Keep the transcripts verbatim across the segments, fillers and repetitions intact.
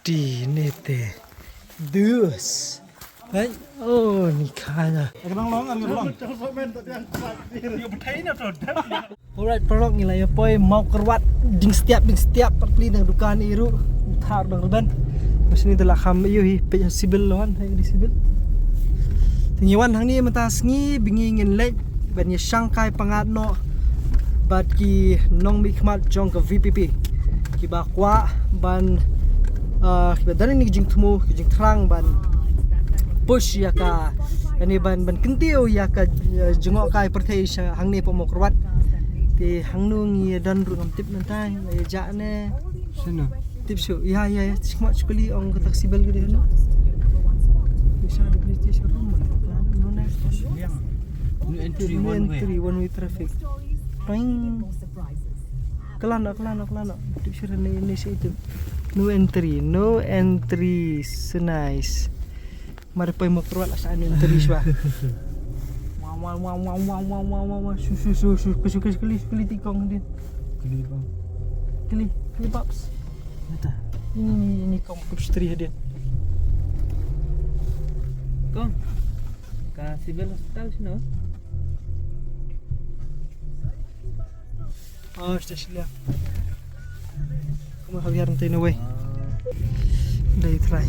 Ti ne te. Dus. Hai, oh, ni khana. Nang long, nang long. Alright, paralok, ngi la ïa poi Mawkyrwat, ding stiap, ding stiap, pat kli nang dukan i ruh, thar dang ruban. Mas ni te la kham ïoh hi, peit ha Civil lawan, hai di Civil. Te ngi wan hangne mynta sngi, ba ngi ngin leit ban ïa shangkai pyngngad noh bad ki nongmihkhmat jong ka V P P. Kiba kwah ban, ah, kiba don ïa ki jingthmu, ki jingthrang ban push ïa ka, ïa ni ban, ban kyntiew ïa ka, eh, jngohkai pyrthei sha hangne hapoh Mawkyrwat. Te hangno ngi don ruh ngam tip mynta, ïa jah ne. Shano? Tip shuh. Ïa, ïa, ïa. Shu khmat shu kylli ong ka taxi bell ka dei hangno. Sha dei beli station room. No entry, no entry, one way. One way traffic. Ping. Kyllan noh, kyllan noh, kyllan noh. Tip shuh ne, ne sha itu. No entry, no entry. So nice. Mar poi Mawkyrwat la sha ne entry shwa. Wow, wow, wow. Shu, shu, shu, shu, shu, shu, shu, shu, ti kong din. Kylli, kong. Kylli, kylli, paps. Mata. Ini, ini, ini kong, paps, tri hadin. Kong. Ka Civil Hospital sino? Oh, station dia. Kuma habiar nanti na wei. Dei try.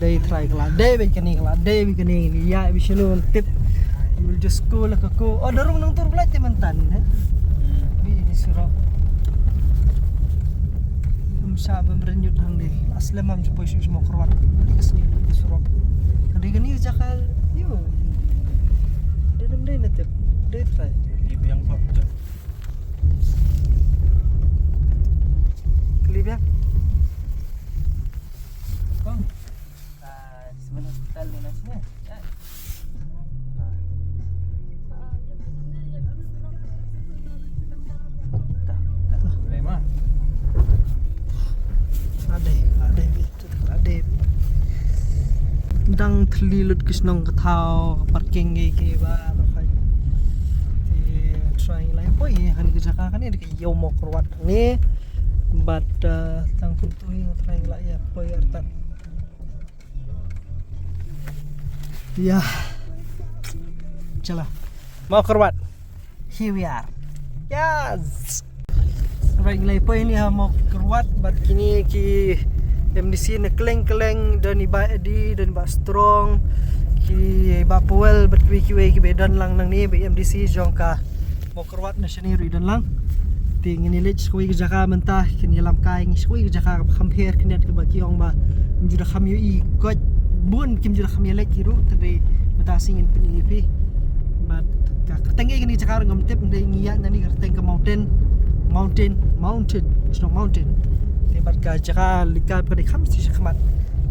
Dei try kala. Dei be kani kala. Dei be kani ni. Ya, be sino tip. We'll just go la ka ko. Oh, darung nang tur la te mentan. Bi ni surok. Am sa bam renyut hang ni. Aslam am jupoi shu Mawkyrwat. Ni ka sini di surok. Dei kani jakal. Yo. Dei nam dei na tip. Dei try. Di biang bak. Kali biang. Bang. Ah, sebenarnya kita lu nasi ya. Ade, ade, ade. Dang thli lut ki shnong ka thaw, ka parking ki ki ba, ba khai. Te try lai poi, hani ka jaka kani, ka ïew Mawkyrwat ni. But, uh, tang kumtu hi, try lai ïa poi artat. Ya. Chala. Mawkyrwat. Here we are. Yes. Right, ngi la poi ni ha Mawkyrwat bad kine ki M D C na kylleng kylleng, don i Bah Eddie, don i Bah Strong, ki Bah Powell bad kiwei kiwei kiba don lang nangne, ba i M D C jong ka Mawkyrwat na shane ruh i don lang. Te ngin ïa leit sha kawei ka jaka mynta, kin ïalam kai ngi sha kawei ka jaka kaba kham her khyndiat kaba ki ong ba kim ju da kham ïohi koit bun, kim ju da kham ïaleit ki ruh, te dei mynta sngi ngin pyni ïa phi. Bad ka kyrteng kane ka jaka ruh ngam tip, dei ngi ïaid na kane ka kyrteng ka mountain, mountain, mountain, snow mountain. Te bad ka jaka leit kai ka dei kham shisha khmat.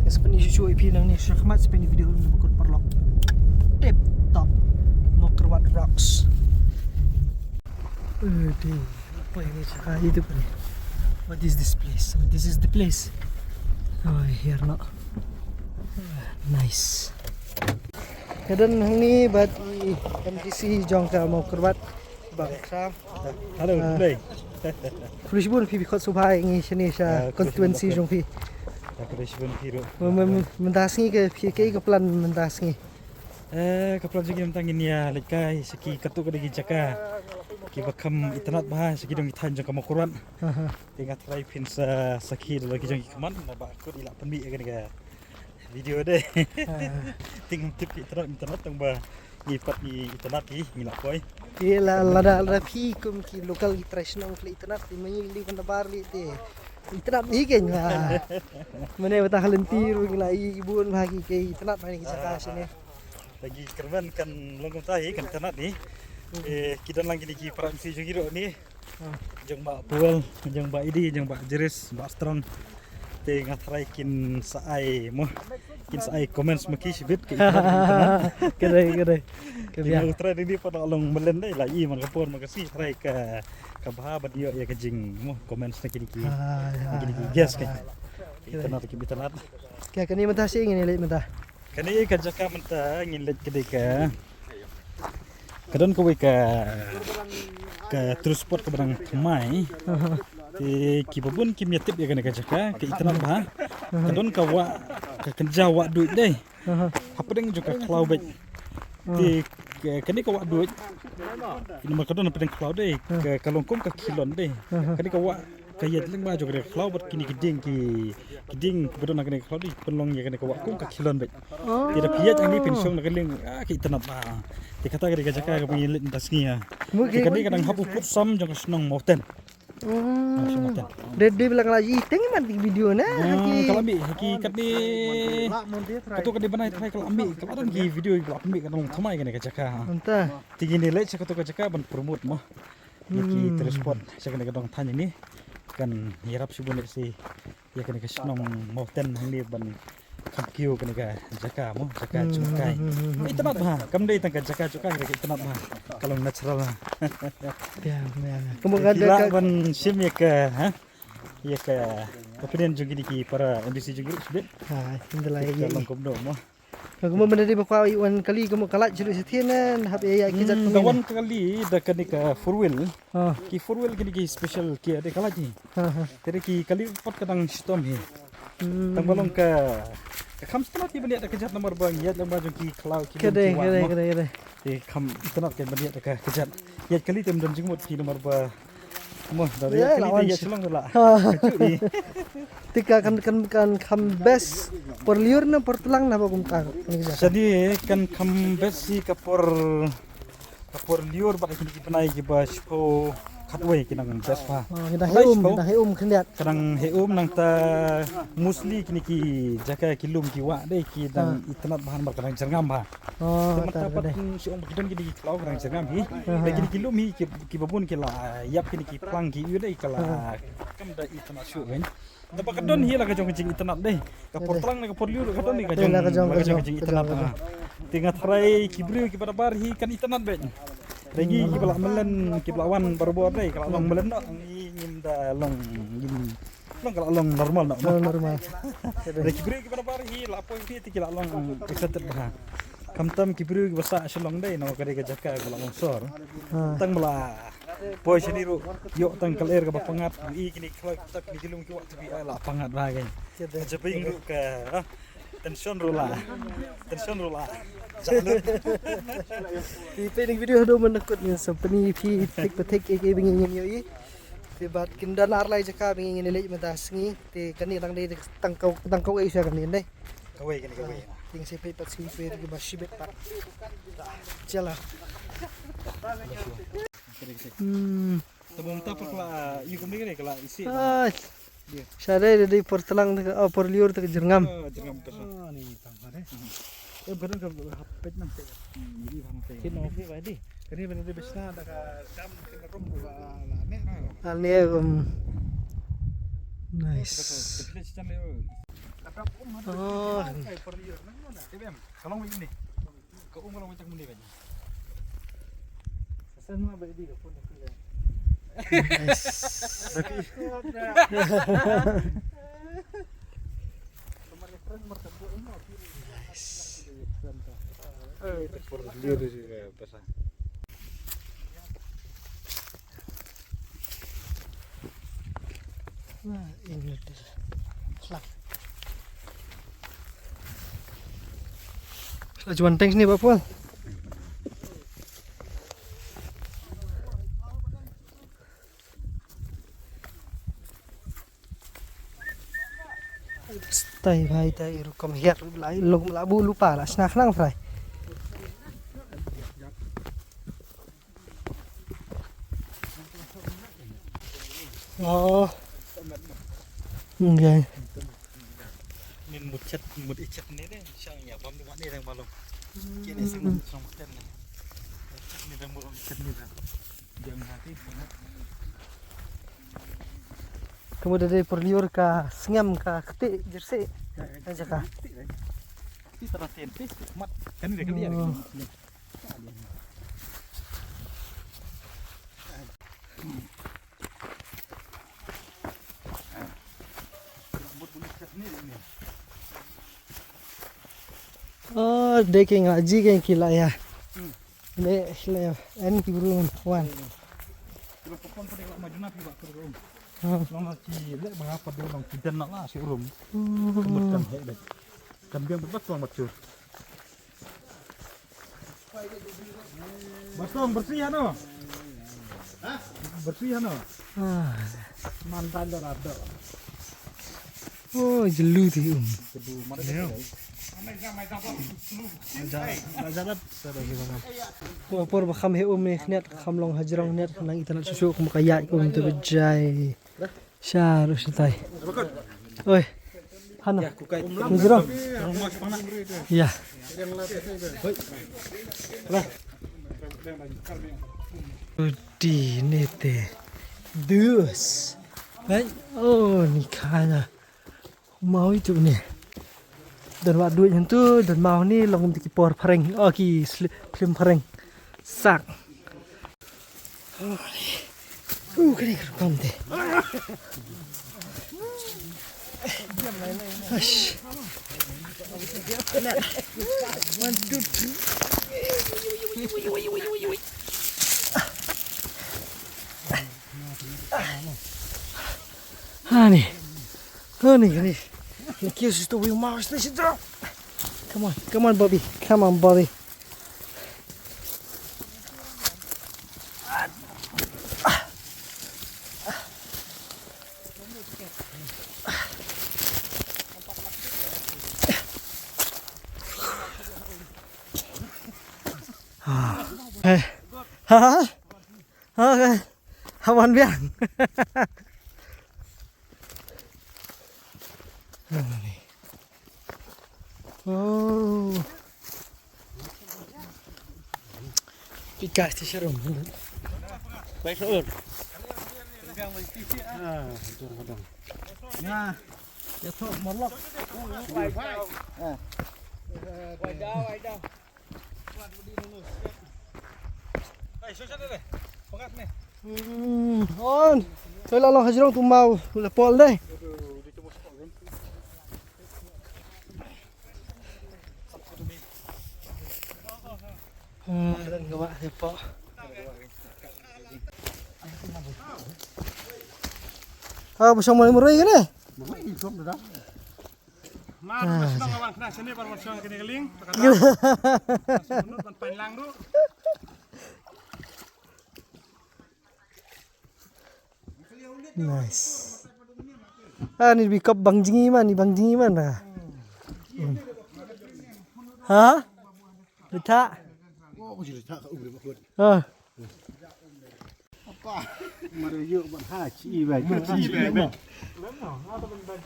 Ngan sa pyni shuh shuh ïa phi nangne shisha khmat, sa pyni video na bakut paralok. Tip top. Mawkyrwat Rocks. Eh, dei, apa ini jaka itu kan? What is this place? Oh, this is the place. Oh, here no. Ah, nice. Ka don hangne bad i M D C jong ka Mawkyrwat, Bah Kram. Hello, ah, Blei. Khublei shibun phi, phi khot sngewbha ïa ngi shane sha, ah, khublei shibun, constituency jong phi. Ah, khublei shibun phi ruh. Myn-, myn-, mynta sngi ka phi, kaei ka plan mynta sngi? Eh, ka plan jong ngi mynta ngin ïa leit kai sha ki katto katne ki jaka kiba kham itynnad bha sha ki dong ki thaiñ jong ka Mawkyrwat. Aha. Te nga tharai phin sa sakhi da la ki jong ki khmat, naba kut i la pynmih ïa kane ka video de. Ah. Te ngam tip ki itynnad, itynnad tang ba ngi pat ngi itynnad hi, ngi la poi. Te la, lada, lada phi kum ki local ki trai shnong phi la itynnad, te ma ngi lei ban da bar lei te itynnad hi kein la. Mane bata ha lynti ruh ngi la i bun bha ki, ki itynnad bha ki jaka shane. Te ki kyrmen kan long kumta hi, kan itynnad hi. Eh, ki don lang kine ki para M C jong ngi ruh ni. Ah. Jong Bah Powell, jong Bah Idi, jong Bah Jeris, Bah Strong. Te nga tharai kin sa ai mo. Kin sa ai comments ma ki shibit ka itynnad, ka itynnad. Ka dei, ka dei. Ka dei. Nga tharai dei pat long malen dei la i man ka por ma ka sngi tharai ka, ka bha ban ïoh ïa ka jing mo comments na kine ki. Ah, ïa, kine ki guest ka. Ïa. Itynnad ki itynnad. Ka kane mynta shi ngin leit mynta. Kane ka jaka mynta ngin leit ka dei ka, ka don kawei ka, ka tourist spot kaba dang thymmai. Aha. Te kiba bun kim ïa tip ïa kane ka jaka, ka itynnad bha. Ka don ka wah, ka kynja wah duid dei. Hapdeng jong ka khlaw beit. Te ka, kane ka wah duid. Namar ka don hapdeng khlaw dei. Ka, ka long kum ka khilon dei. Kane ka wah ka ïaid lyngba jong kane ka khlaw bad kine ki dieng ki, ki dieng kiba don ha kane ka khlaw dei. Pynlong ïa kane ka wah kum ka khilon beit. Te da phi ïaid hangne phin shong na ka lieng, ah, ka itynnad bha. Te kata ka dei ka jaka kaba ngi leit mynta sngi ha. Te kane ka dang hap u pud sam jong ka shnong Mawten. Dei, dei ba la ka la i teng mat ki video na. Ka la mih ki katni. Kato ka dei bnai trai ka la mih, ka la don ki video ka la mih ka long thymmai kane ka jaka. Anta. Te ngi leit sha kato ka jaka ban promote mo. Ïa ki tourist spot sha kane ka dong thaiñ ni. Kan ïarap shibun lehse ïa kane ka shnong Mawten hangne ban kham kiew kane ka jaka mo, jaka jingkai. Itynnad bha, kam dei tang ka jaka jingkai, ka itynnad bha. Ka long natural ha. Kum ka dei ka ban shim ïa ka, ha? Ïa ka opinion jong kine ki para M D C jong ki ruh shibit. Ha, ynda lai ka long kumno mo. Ka kumno mynta dei ba kwah wan kali kumno ka lait shuh shuh ne hap ïa ïa ki jat. Da wan kali da kane ka four wheel. Ki four wheel kine ki special ki dei ka lait hi. Te dei ki kali pat ka dang shitom hi. Tang ba long ka, ka kham sngewtynnat ki ban ïa da ka jat namar ba ïa da ba jong ki khlaw ki. Ka dei, ka dei, ka dei, ka dei. Te kham sngewtynnat ki ban ïa da ka jat. Ïa kali te ym don jingmut ki namar ba Mo, da ïa kali te ïa shlong la. Te ka kan, kan, kan kham best por lyiur ne por tlang na ba kumta. Shadi kan kham best hi ka por, ka por lyiur bad kine ki bnai kiba shiphew khatwei ki nang best bha. Ki dang he um, ki dang he um khyndiat. Ka dang he um nangta mostly kine ki jaka ki lum ki wah dei ki dang itynnad bha namar ka dang jyrngam bha. Te mynta pat ki ong ba ki don kine ki khlaw ka dang jyrngam hi. Te kine ki lum hi kiba bun ki la ïap kine ki phlang ki ïa dei ka la kam da itynnad shuh kan. Te ba ka don hi la ka jong ka jingitynnad dei. Ka por tlang ne ka por lyiur ka don hi ka jong ka jingitynnad. Te nga tharai ki briew kiba da bar hi kan itynnad beit. Te ngi kiba la mlien kiba la wan barabor dei ka la long mlien noh ngi ngim da long ngim Long ka la long normal noh. Normal. Te ki briew kiba na bar hi la poi hi te ki la long excited bha. Khamtam ki briew kiba sah Shillong dei namar ka dei ka jaka ba la long sor. Tang ba la poi shane ruh ïoh tang ka lyer kaba pyngngad i kine ki khloi kitab kine ki lum ki wah te ki la pyngngad bha kein. Ka jabieng ruh ka Tension ruh la. Tension ruh la. Phi peit ïa ki video haduh mynta kut ngin sa pyni phi thik pa thik ïa kiba ngin ïohi. Te bad kin don ar lai jaka ba ngin leit mynta sngi. Te kane dang dei tang kawei, tang kawei sha kane dei. Kawei kane kawei. Te ngin sa peit pat sngi peit kiba shibit pat. Jala. Hmm. Te bym ta pat la ïa kumne kane ka la isi. Shadei dei por tlang te ka, oh, por lyiur te ka jyrngam. Jyrngam te. Em ka dang ka hap peit nang te. Ïa ïa nang te. Kin ong phi bai di. Kani ban di bishna da ka kam kin rum ka la ne. Al ne um. Nice. Oh. Ka long wi ni. Ka um ka long wi tak muni bai. Nice. Lah juan tank sini, Bah Paul. Stai bhai, tai rukom hiar la, la bu lupa la sna khnang fry. Oh. Okay. Nin mut chet, mut ichet ni de, shang ya bam de mat ni dang balong. Kini sing song ten ni. Chet ni dang balong chet ni dang. Diam hati. Kamu dah dei por lyiur ka sngem ka keti jersey. Aja ka. Ti tara ten ti mat kan ni kan dia. Oh, dei ki nga ji ki la ya. Ne la ya. En ki bru wan. Long na ki leh ba nga pat dei long ki den na la shi rum. Mut kan heh dei. Kan biang bat long mat chur. Batong bersih ano. Bersih ano. Ah. Mantan dah ada. Oh, jelu ti um. Por por ba kham heh um ne khniat kham long hajrong khniat nang internet susu kum ka ïaid kum tu bejai. Sha ruh shatai. Oi. Hana. Hajrong. Ya. Di ne te. Dus. Bai. Oh, ni khana. Mau itu ni. Don wah duit hantu, don mau ni long ki por phareng. Oh, ki sli- film phareng. Sak. Uh, kani kerekam te. Ash. One, two, three. Honey. Honey, honey. Ni kiu situ wi mau situ situ. Come on, come on, Bobby. Come on, Bobby. Hey. Ha? Okay. Hawan biang. Oh. Pikas ti sharum. Baik, Saud. Ah, betul, betul. Nah, ya, tu molok. Wai, wai. Ah. Wai dah, wai dah. Hmm, on. Toi la long hajrong tu mau la pol dei. Ah, dan gawa dia pol. Ah, busong mulai murai kan eh? Mar ba shnong nga wan khnang shane, mar ba shnong kane ka lieng, ta ka dau. Shu minot ban pailang ruh. Nice. Ah, ni bikop bang jingi man, ni bang jingi man na. Ha? Bita. Ah. Apa? Mari yuk ban ha chi ba. Chi ba.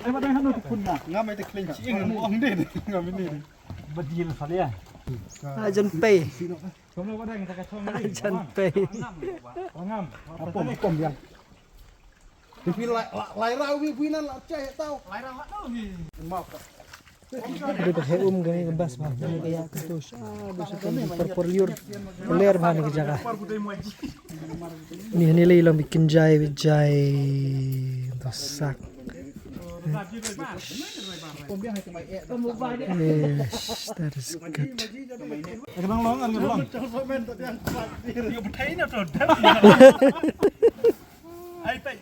Ai ba dang hanu tu kun na. Ngam ai te kling chi ngam ong de ngam ini. Badil salia. Ah, jan pei. Ah, jan pei. Ngam. Apa makom yang. Tapi lai lai rau bi buinan la chai tau. Lai rau la tau ni. Mau ka. Dei ba heh um kane ka bas ba kane ka ïa ka tus. Ah, dei sa kane por por liur. Ler ba ni ka jaka. Ni hani lei long bikin jai bijai. Dosak. Yes, that is good. Ai tai.